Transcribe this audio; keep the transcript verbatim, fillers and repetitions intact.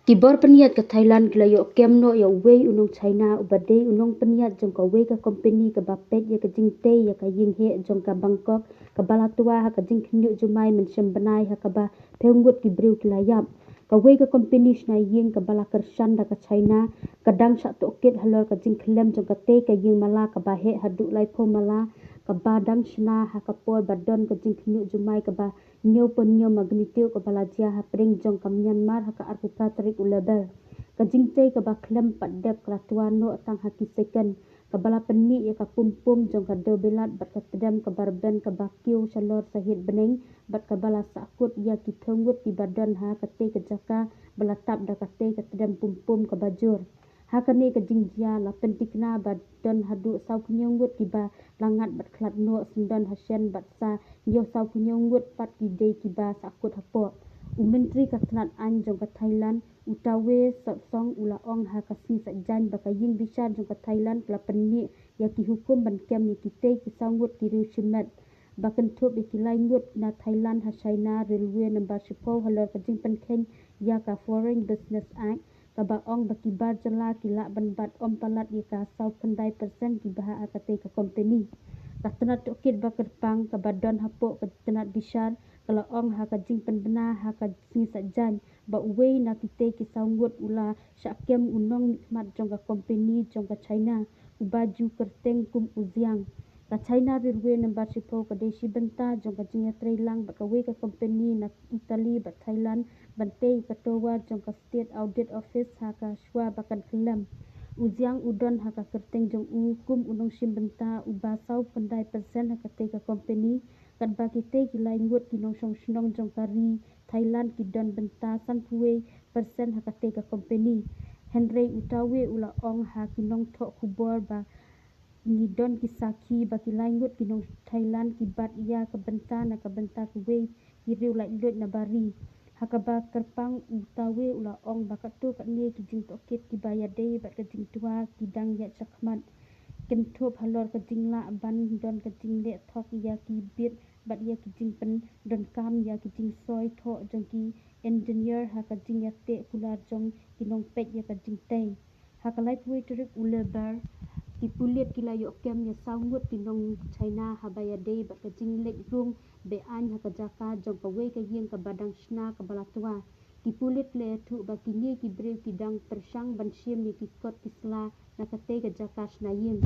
Ki bor pynïaid ka Thailand ki la ïoh kem noh ïa uwei u nong China uba dei u nongpynïaid jong kawei ka company kaba peit ïa ka jingtei ïa ka ïing heh jong ka Bangkok, kaba la twa ha ka jingkhynñiuh jumai mynshem bnai ha kaba phew ngut ki briew ki la ïap. Kawei ka company shna ïing kaba la kyrshan da ka China ka dang shah tohkit halor ka jingkhyllem jong katei ka ïing mala kaba heh haduh laiphew mala, kaba dang shna ha ka por ba don ka jingkhynñiuh jumai kaba hynñiewphew hynñiew magnitude kaba la jia hapdeng jong ka Myanmar ha ka arphew phra tarik u Lber. Ka jingtei kaba khlem pat dep ka la twa noh tang ha ki second, kaba la pynmih ïa ka pum pum jong ka dewbilat bad ka tdem kaba rben kaba kiew shalor sahit bneng bad kaba la sahkut ïa ki phew ngut kiba don ha katei ka jaka ba la tap da katei ka tdem pum pum kaba jur. Ha kane ka jingjia la pyntikna ba don haduh sawphew hynñiew ngut kiba la ngat bad khlad noh, syndon hashen bad sa hynñiew sawphew hynñiew ngut pat ki dei kiba sahkut hapoh. U Myntri ka tnat aiñ jong ka Thailand, u Tawe Sotsong, u la ong ha ka sngi Saitjaiñ ba ka ïing bishar jong ka Thailand ka la pynmih ïa ki hukum ban kem ïa kitei ki saw ngut ki riew shimet. Ba kynthup ïa ki lai ngut na Thailand ha China Railway number shiphew halor ka jingpynkheiñ ïa ka Foreign Business Act, kaba ong ba ki bar jylla ki lah ban bat ym palat ïa ka sawphew khyndai percent kiba ha katei ka company. Ka tnat tohkit ba kyrpang kaba don hapoh ka tnat bishar ka la ong ha ka jingpynbna ha ka sngi Saitjaiñ ba uwei na kitei ki saw ngut u la shah kem u nongmihkhmat jong ka company jong ka China, uba ju kyrteng kum u Zhang. Ka China Railway number shiphew ka dei shi bynta jong ka jingïatreilang bad kawei ka company na Italy bad Thailand ban tei ka tower jong ka State Audit Office ha ka shuwa ba kan khyllem. U Zhang u don ha ka kyrteng jong u kum u nongshim bynta uba sawphew khyndai percent ha katei ka company, katba kitei ki lai ngut ki nongshong shnong jong ka ri Thailand ki don bynta sanphew wei percent ha katei ka company. Hynrei u Tawe u la ong ha ki nongthoh khubor ba ngi don ki sakhi ba ki lai ngut ki nong Thailand ki bat ïa ka bynta na ka bynta kawei ki riew laitluid na bari. Ha kaba kyrpang u Tawe u la ong ba katto katne ki jingtohkit kiba ïadei bad ka jingtwa ki dang ïaid shakhmat, kynthup halor ka jinglah ban don ka jingleh thok ïa ki bit bad ïa ki jingpyndonkam ïa ki jingsoi thoh jong ki engineer ha ka jingïateh kular jong ki nongpeit ïa ka jingtei. Ha ka laiphew tarik u Lber, ki pulit ki la ïoh kem ïa saw ngut ki nong China haba ïadei bad ka jingleit rung beaiñ ha ka jaka jong kawei ka ïing kaba dang shna kaba la twa. Ki pulit ki la ïathuh ba kine ki briew ki dang pyrshang ban shim ïa ki kot ki sla na katei ka jaka shna ïing.